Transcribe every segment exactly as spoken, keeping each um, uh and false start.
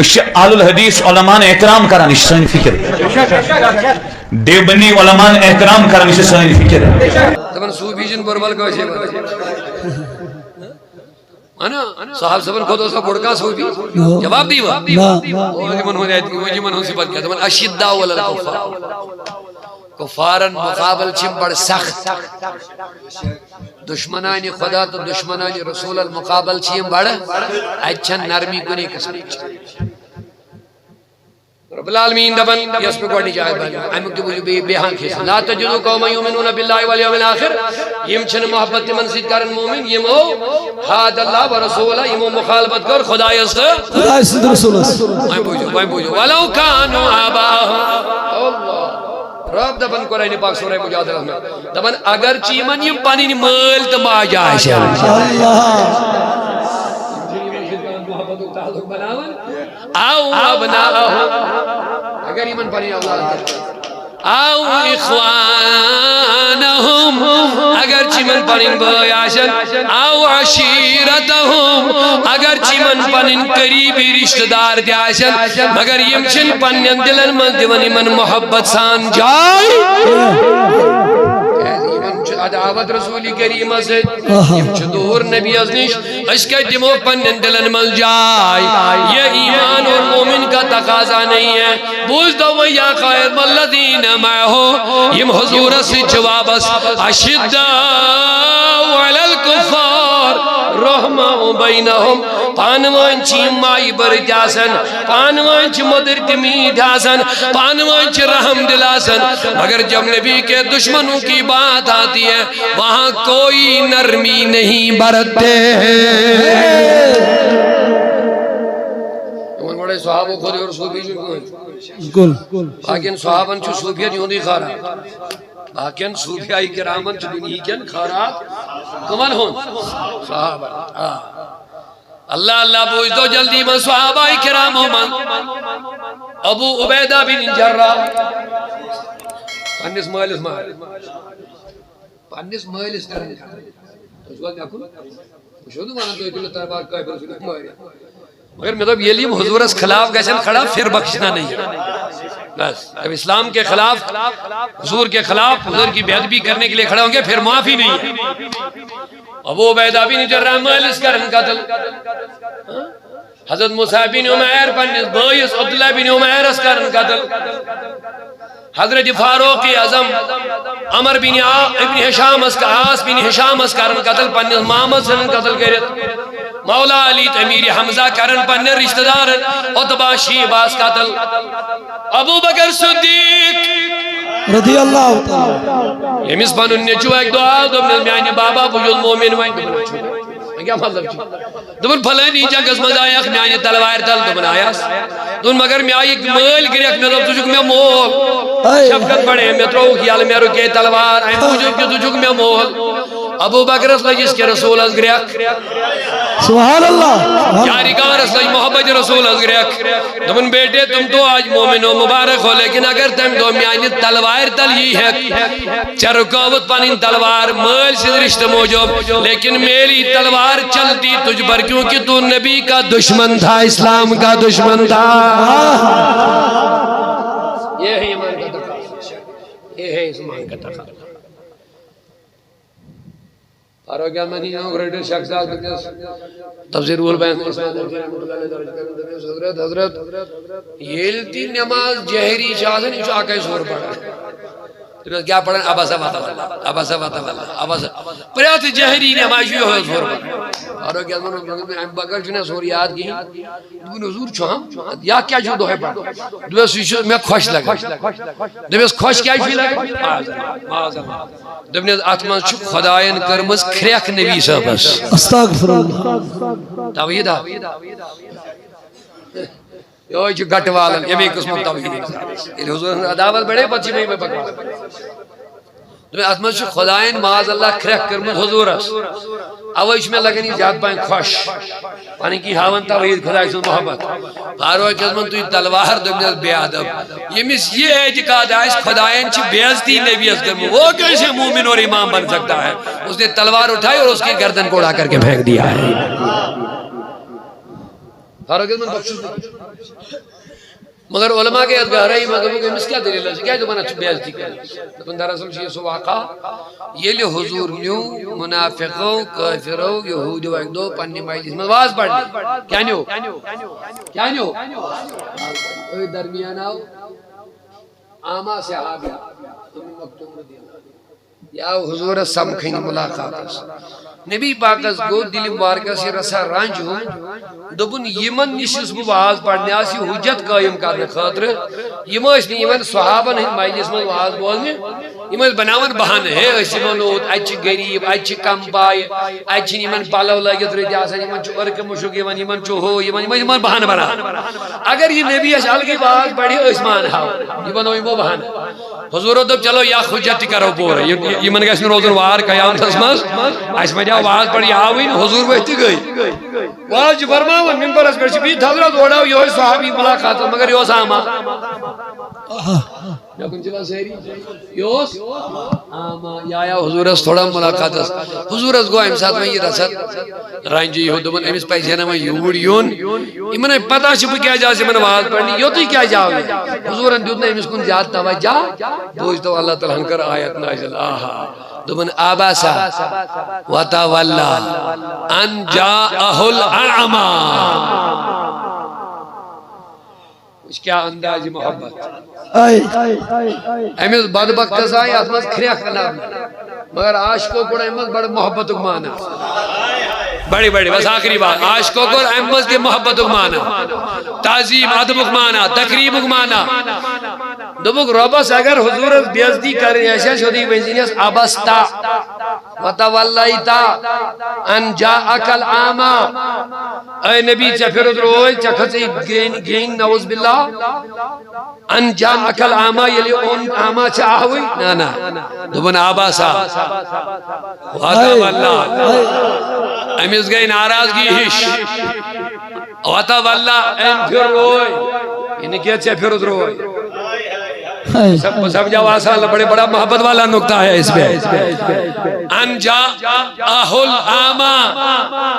أسۍ چھِ اہل الحدیث علماءن احترام کران، یہِ چھِ سٲنۍ فکر۔ دیوبندی علماءن احترام کران، یہِ چھِ سٲنۍ فکر۔ دپان صوفی چھِنہٕ بُرٕ بل کٲنٛسے وَنان۔ اَنا، صاحب صٲبن کھۄتہٕ اوسا بوٚڑ کانٛہہ صوفی؟ نہ۔ جواب دِیِو۔ نہ۔ او، یِمن ہُنٛد اعت-، یِمن ہُنٛد صفت کیٛاہ؟ دپان اشداء علی الکفار۔ کفارن مقابل چھِ یِم بڑٕ سخت۔ دشمنان خدا تہٕ دشمنان رسول مقابل چھِ یِم بڑٕ، اتہِ چھنہٕ نرمی کُنے قسمٕچ۔ رب العالمین دپان، یۄس مےٚ گۄڈٕنِچ آیت پرِ، امیُک تہِ بوٗزِو بیٚیہِ، بیٚیہِ ہن کھسہِ۔ لا تجد قوما یؤمنون باللہ والیوم الآخر، یِم چھِنہٕ محبت تِمن سۭتۍ کران مومن، یِمو حاد اللہ و رسولہ، یِمو مخالفت کٔر خدایس تہٕ خدایہِ سٕنٛدِ رسولس۔ وۄنۍ بوٗزِو، وۄنۍ بوٗزِو۔ ولو کانوا آباءہم۔ اللہ۔ رب دپان قرآن پاک سورہ مجادلہ منٛز، دپان اگرچہ یِمن یِم پنٕنۍ مٲلۍ تہٕ ماجہِ آسن۔ اللہ۔ محبتُک تعلق بناوان۔ او ابناءہم۔ اگر یِمن پنٕنۍ اولاد آسہِ۔ او اخوانہم۔ اگرچہ یِمن پنٕنۍ بٲے آسن۔ او عشیرتہم۔ اگرچہ یِمن پنٕنۍ قریبی رشتہٕ دار تہِ آسن، مگر یِم چھِنہٕ پننٮ۪ن دِلن منٛز دِوان یِمن محبت سان جاے۔ کیازِ یِمن چھُ عداوت رسول کریمس سۭتۍ، یِم چھِ دوٗر نبیس نِش۔ أسۍ کتہِ دِمو پننٮ۪ن دِلن منٛز جاے؟ یہِ ایمان اور مومن کا تقاضا نہیں ہے۔ بوٗزتو وۄنۍ یا قائم الذین معه، یِم حضوٗرس سۭتۍ چھِ وابس، اشداء علی الکفار، رحماء بینہم۔ پانہٕ وٲنۍ چھِ یِم مایہِ بٔرٕتۍ آسان، پانہٕ وٲنۍ چھِ مٔدٕرۍ تہٕ میٖٹھۍ آسان، پانہٕ وٲنۍ چھِ رحم دل آسان۔ مگر جب نبی کے دشمنوں کی بات آتی ہے، وہاں کوئی نرمی نہیں برتتے ہیں۔ یِمن وَنان صحابو کھۄتہٕ ہیوٚر صوٗفی چھُنہٕ کٕہٕنۍ۔ بالکل۔ باقین صحابن چھُ صوٗفیت یِہُنٛدُے خٲراتھ۔ باقین صوٗفیاے کرامن چھُ دُنہیٖکٮ۪ن خٲراتھ۔ کٕمن ہُنٛد؟ صحابن۔ آ۔ اللہ اللہ بوٗزتو جلدی منٛز صحابہ کرامو منٛز ابو عبیدہ بن جراح۔ پننِس مٲلِس مار۔ پننِس مٲلِس کران قتل۔ تُہۍ چھِو حظ مےٚ کُن؟ بہٕ چھُس نہٕ وَنان تُہۍ کٔرِو تَلوار کٲفِر سۭتۍ مٲرِتھ۔ مگر مےٚ دوٚپ، ییٚلہِ یِم حضوٗرس خلاف گژھن کھڑا، پھر بخشنا نہیں۔ بس، اب اسلام کے خلاف، حضور کے خلاف، حضور کی بے ادبی کرنے کے لیے کھڑے ہوں گے، پھر معافی نہیں ہے۔ ابو عبیدہ بن جراح مٲلِس کران قتل۔ حضرت مصعب بن عمیر پننِس بٲیِس عبداللہ بن عمیرس کران قتل۔ حضرت فاروق اعظم عمر بن آ-، ابن ہشامس، عاص بن ہشامس کران قتل، پننِس مامس ژھٕنان قتل کٔرِتھ۔ مولا علی تہٕ امیر حمزہ کران پننٮ۪ن رشتہٕ دارن، عتبہ شیباہس قتل۔ ابو بکر صدیق رضی اللہ تعالیٰ۔ ییٚمِس پنُن نیٚچو اکہِ دۄہ آو، دوٚپنس، "میانہِ بابا، بہٕ چھُس مومن وۄنۍ۔" دوٚپُن، "اچھا، وۄنۍ کیٛاہ مطلب چھُ؟" دوٚپُن، "فلٲنی جنگس منٛز آیکھ میانہِ تلوارِ تل؟" دوٚپُن، "آیس۔" دوٚپُن، "مگر مےٚ آیہِ مٲلۍ گرٛکھ، مےٚ دوٚپ، ژٕ چھُکھ مےٚ مول۔" اے۔ شفقت بڑے، مےٚ ترٛووُکھ یلہٕ، مےٚ رُکے تلوار، امہِ موٗجوٗب کہِ ژٕ چھُکھ مےٚ مول۔ ابو بکرس لٔجِس کہِ رسولس گرٛکھ۔ سبحان اللہ۔ یارِ کارس لٔج محبت رسولس گرٛکھ۔ دوٚپُن، "بیٹے، تم تو آج مومن ہو، مبارک ہو، لیکن اگر تمہِ دۄہ میانہِ تلوارِ تل یی ہیکھ، ژےٚ رُکٲوٕتھ پنٕنۍ تلوار مٲلۍ سٕنٛدِ رشتہٕ موٗجوٗب، لیکن میری تلوار چلتی تجھ پر، کیونکہ تو نبی کا دشمن تھا، اسلام کا دشمن تھا۔" یہ ہے ایمان کا تقاضا۔ یہ ہے ایمان کا تقاضا۔ فاروق اعظم ہی ناو گریٹر شخص آس وٕنکیٚس تفسیر رول بیان کرنس منٛز۔ حضرت، حضرت، ییٚلہِ تہِ نماز جہری چھِ آسان، یہِ چھُ اکے سورٕ پران۔ تٔمۍ ٲس کیٛاہ پران؟ عبس و تولى، عبس و تولى، عبس۔ پرٛٮ۪تھ جہری نماز چھُ یِہوٚے سورٕ پران۔ فاروق اعظمن ووٚن، "اَمہِ بغٲر چھُنہٕ اَسہِ سورٕ یاد کِہیٖنۍ۔" دوٚپُن، "حضور چھُ ہم، یا کیٛاہ چھُو دۄہے پران؟" دوٚپمَس، "یہِ چھُ مےٚ خۄش لگان۔" دوٚپمَس، "خۄش کیٛازِ چھُے لگان؟" معاذ اللہ، معاذ اللہ۔ دوٚپنس، "اتھ منٛز چھُ خۄداین کٔرمٕژ کھرٛٮ۪کھ نبی صٲبس۔" استغفر اللہ۔ توحید ہا۔ یہوے چھُ گٹہٕ والن، ییٚمے قٕسمُک توحید۔ ییٚلہِ حضوٗرن ہٕنٛز عداوت بڑے، پتہٕ چھِ یِمے یِمے بکواس۔ دوٚپمس، "اتھ منٛز چھُ خۄداین معاذ اللہ کھرٛٮ۪کھ کٔرمٕژ حضوٗرس۔ اوے چھُ مےٚ لگان یہِ زیادٕ پہن خۄش۔" پنٕنۍ کِنۍ ہاوان توحید، خۄداے سٕنٛز محبت۔ فاروق اعظمن تُج تلوار، دوٚپنس، "بے ادب، ییٚمِس یہِ اعتقاد آسہِ خۄداین چھِ بے عزتی نبیَس کٔرمٕژ، وہ کیسے مومن اور امام بن سکتا ہے؟" اس نے تلوار اٹھائی اور اس کی گردن کو اڑا کر کے پھینک دیا ہے۔ فاروق اعظمن بخشس نہٕ۔ مگر علماء گٔے اتھ گہرٲیی منٛز، دوٚپُکھ، أمِس کیٛاہ دٔلیٖل ٲس؟ یہِ کیٛازِ دپان اتھ چھُ بے عزتی کران؟ دوٚپُن، دراصل چھُ یہِ سُہ واقعہ، ییٚلہِ حضور نیوٗ منافقو، کٲفرو، یہوٗدیو اکہِ دۄہ پننہِ مجلس منٛز واز پرنہِ۔ کیٛاہ نیوٗ؟ کیٛاہ نیوٗ؟ أتھۍ درمیان آو اعمیٰ صحابی ابن مکتوم رضی اللہ عنہ۔ یہِ آو حضورس سمکھٕنۍ ملاقاتس۔ نبی پاکس گوٚو دِلہِ مبارکس یہِ رژھا رنج ہیوٗ۔ دوٚپُن، یِمن نِش یُس بہٕ واز پرنہِ آس، یہِ حجت قٲیِم کرنہٕ خٲطرٕ، یِم ٲسۍ نہٕ یِوان صحابن ہٕنٛدۍ مجلس منٛز واز بوزنہِ، یِم ٲسۍ بناوان بہانہٕ، ہے، أسۍ یِمو لوٗت، اتہِ چھِ غریٖب، اتہِ چھِ کم پایہِ، اتہِ چھِنہٕ یِمن پلو لٲگِتھ رٕتۍ آسان، یِمن چھُ عرقہٕ مُشُک یِوان، یِمن چھُ ہُہ یِوان، یِمن، یِمن بہانہٕ بناوان۔ اگر یہِ نبی اَسہِ الگٕے واز پرِ، أسۍ مانہاو، یہِ بنوو یِمو بہانہٕ۔ حضورو دوٚپ، چلو، یہِ اکھ حجت تہِ کرو پوٗرٕ۔ یہِ، یہِ، یِمن گژھِ نہٕ روزُن وار قیامتس منٛز۔ اَسہِ وَنیٛاو واز پرِ، یہِ آوٕے نہٕ، حضور ؤتھۍ تہِ گٔے۔ واز چھِ فرماوان، ممبرس پٮ۪ٹھ چھِ بِہِتھ حضرت، اورٕ آو یِہوٚے صحابی ملاقاتس، مگر یہِ اوس اعمیٰ۔ مےٚ کُن چھِ وَنان سٲری، یہِ اوس اعمیٰ۔ یہِ آیاو حضورس تھوڑا ملاقاتس۔ حضورس گوٚو اَمہِ ساتہٕ وۄنۍ یہِ رژھا رنجہِ ہیوٗ، دوٚپُن، أمِس پزِ ہے نہٕ وۄنۍ یوٗرۍ یُن۔ یِمن ہے پتہ چھِ بہٕ کیٛازِ آس یِمن واز پرنہِ، یوٚتُے کیٛازِ آو یہِ؟ حضورن دیُت نہٕ أمِس کُن زیادٕ توجہ۔ بوٗزتو، اللہ تعالیٰ ہن کٔر آیت نازل، آہا۔ دوٚپُن، عبس وتولی ان جاءہ الاعمیٰ۔ وٕچھ کیٛاہ اندازِ محبت۔ أمِس بدبختس آیہِ اتھ منٛز کھرٛٮ۪کھ لبنہٕ، مگر عاشقو کوٚڑ امہِ منٛز بڑٕ محبتُک معنی۔ بڑِ، بڑِ، بس آخری بات۔ عاشقو کوٚر امہِ منٛز تہِ محبتُک معنی، تعظیم، ادبُک معنی، تقریبُک معنی۔ دوٚپُکھ، رۄبس اگر حضورس بے عزتی کرٕنۍ آسہِ ہا، سیوٚدُے ؤنۍ زِنس، عبست وتولیت ان جاءک الاعمیٰ۔ اے نبی، ژےٚ پھِرُت روے، ژےٚ کھٔژٕے گرٛینۍ، گرٛینۍ، نعوذ باللہ۔ ان جاءک الاعمیٰ، ییٚلہِ اوٚن اعمیٰ ژےٚ آوٕے؟ نہ، نہ۔ دوٚپُن، عبس وتولی۔ أمِس گٔے ناراضگی ہِش۔ وتولی، أمۍ پھِر روے۔ یہِ نہٕ کینٛہہ، ژےٚ پھِرُت روے۔ سب، سمجھا ہوا آسان، بڑے بڑا محبت والا نقطہ ہے اس میں۔ ان جاءہ الاعمیٰ،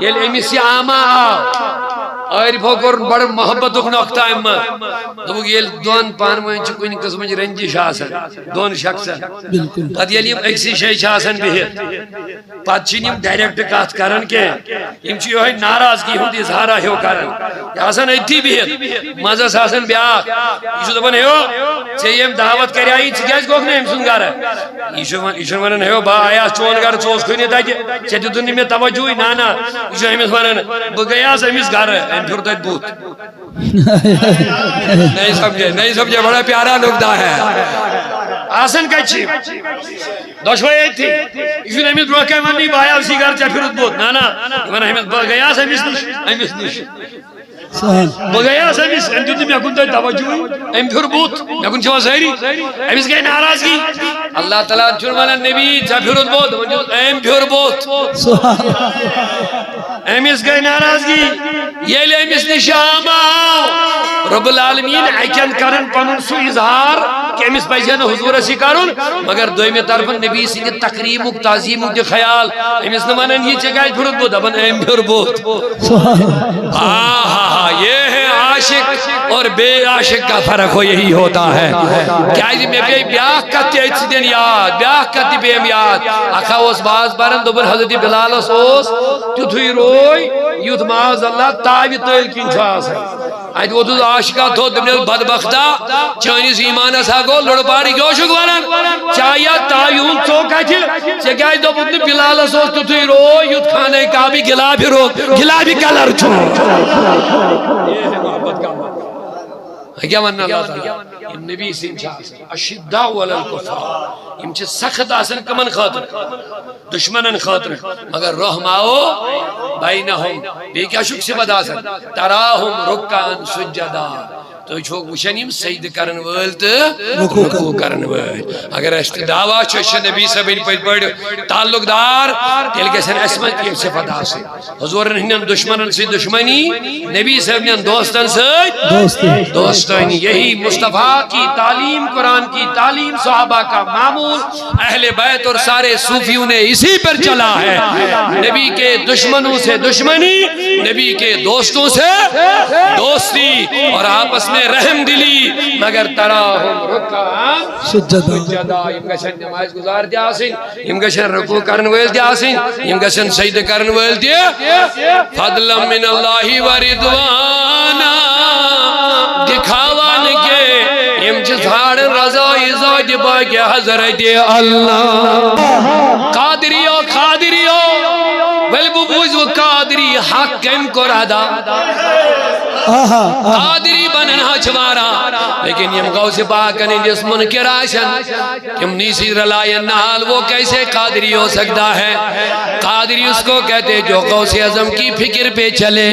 ییٚلہِ أمِس یہِ اعمیٰ آو، عٲرفو کوٚر بڑٕ محبتُک نۄقطہٕ اَمہِ منٛز۔ دوٚپُکھ، ییٚلہِ دۄن پانہٕ ؤنۍ چھِ کُنہِ قٕسمٕچ رٔنجِش آسان، دۄن شخصن، بالکل۔ پتہٕ ییٚلہِ یِم أکسٕے جایہِ چھِ آسان بِہِتھ، پتہٕ چھِنہٕ یِم direct کتھ کران کینٛہہ، یِم چھِ یِہوٚے ناراضگی ہُنٛد اظہارا ہیوٗ کران۔ یہِ آسان أتھی بِہِتھ، منٛزس آسان بیٛاکھ، یہِ چھُ دپان، ہے، ژےٚ ییٚمۍ دعوت کریایی، ژٕ کیٛازِ گوٚکھ نہٕ أمۍ سُنٛد گرٕ؟ یہِ چھُ ون-، یہِ چھُنہٕ ونان، ہے، بہٕ آیاس چون گرٕ، ژٕ اوسکھٕے نہٕ تتہِ، ژےٚ دیُتُن نہٕ مےٚ توجہٕے، نہ، نہ۔ یہِ چھُ أمِس ونان، بہٕ گٔیاس أمِس گرٕ، أمۍ پھیوٚر تتہِ بُتھ۔ نہیں سمجھے، نہیں سمجھے، بڑا پیارا نقطہ ہے۔ آسان کتہِ چھِ؟ دۄشوے أتھی۔ یہِ چھُنہٕ أمِس برونٛہہ کنہِ وننٕے، بہٕ آیاس یہِ گرٕ، ژےٚ پھیوٚرُتھ بُتھ۔ نہ، نہ، یہِ ونان، أمِس، بہٕ گٔیاس أمِس نِش، أمِس نِش۔ سہل۔ بہٕ گٔیاس أمِس، أمۍ دیُت نہٕ مےٚ کُن تۄہہِ توجہٕے، أمۍ پھیوٚر بُتھ، مےٚ کُن چھِوا سٲری؟ أمِس گٔے ناراضگی۔ اللہ تعالیٰ چھُنہٕ ونان، نبی، ژےٚ پھیوٚرُتھ بُتھ، دَپان چھُس، أمۍ پھیوٚر بُتھ۔ سہل۔ أمِس گٔے ناراضگی۔ ییٚلہِ أمِس نِش اعمیٰ آو، رب العالمین اَکٮ۪ن کرن پنُن سُہ اظہار کہِ أمِس پزِ ہے نہٕ حضوٗرس یہِ کرُن، مگر دوٚیمہِ طرفہٕ نبی سٕنٛدِ تکریٖمُک، تعظیٖمُک تہِ خیال۔ أمِس نہٕ ونان، یہِ ژےٚ کیٛازِ پھیوٚرُتھ بُتھ، دپان، أمۍ پھیوٚر بُتھ۔ سبحان اللہ۔ آہا، یہ ہے عاشق اور بے عاشق کا فرق ہو، یہی ہوتا ہے۔ کیٛازِ مےٚ پیٚیہِ بیٛاکھ کتھ تہِ أتھۍ سۭتۍ یاد، بیٛاکھ کتھ تہِ پیٚیَم یاد۔ اکھا اوس واز پران، دوٚپُن، حضرت بلالس اوس تیُتھُے روے، یُتھ معاذ اللہ تاوِ تٔلۍ کِنۍ چھُ آسان۔ اتہِ ووتُس عاشقہ تھوٚد، دوٚپنس، بدبختا، چٲنِس ایمانس ہا گوٚو لُڑٕ پارٕ، یہِ کیٛاہ اوسُکھ ونان؟ ژےٚ آیا تاوِ ہُنٛد ژوٚک اتھِ؟ ژےٚ کیٛازِ دوٚپُتھ نہٕ بلالس اوس تیُتھُے روے، یُتھ خانہ کعبہِ گلابی روٚت، گلابی کلر چھُ؟ یہِ کیٛاہ ونان اللہ تعالیٰ؟ یِم نبی سٕنٛدۍ چھِ آسان، اشداء علی الکفار، یِم چھِ سخت آسان کمن خٲطرٕ؟ دشمنن خٲطرٕ، مگر رحماء بینہم۔ بیٚیہِ کیٛاہ چھُکھ صفت آسان؟ تراہم رکعا سجدا، تُہۍ چھِو وٕچھان یِم سجدٕ کرن وٲلۍ تہٕ رکوع کرن وٲلۍ۔ اگر اَسہِ دعویٰ چھُ، أسۍ چھِ نبی صٲبٕنۍ پٔتۍ پٲٹھۍ تعلق دار، تیٚلہِ گژھن اَسہِ منٛز تہِ یِم صفت آسٕنۍ۔ حضوٗرن ہٕنٛدٮ۪ن دُشمنن سۭتۍ دُشمنی، نبی صٲبنٮ۪ن دوستن سۭتۍ دوستی۔ دوستٲنی۔ یہی مصطفیٰ کی تعلیم، قرآن کی تعلیم، صحابہ کا معمول، اہل بیت اور سارے صوفیوں نے اسی پر چلا ہے۔ نبی کے دشمنوں سے دشمنی، نبی کے دوستوں سے دوستی، اور آپس میں رحم دلی، مگر تراہم رکعا سجدا۔ سجدا۔ یِم گژھن نماز گزار تہِ آسٕنۍ، یِم گژھن رکوع کرن وٲلۍ تہِ آسٕنۍ، یِم گژھن سجدٕ کرن وٲلۍ تہِ۔ فضلا من اللہ و رضوانا، دکھاوا نہٕ کینٛہہ، یِم چھِ ژھانڈان رضا عزت باقی حضرت اللہ۔ قادریو، قادریو، ول بہٕ بوٗزٕ وۄنۍ قادری حق کٔمۍ کوٚر ادا۔ آہا، آہا۔ قادری بنن حج وارا، لیکن یِم غوث پاکن ہٕنٛدِس منکر آسن، تِم نیسی رلائن نال، وہ کیسے قادری ہو سکتا ہے؟ قادری اس کو کہتے جو غوث اعظم کی فکر پہ چلے،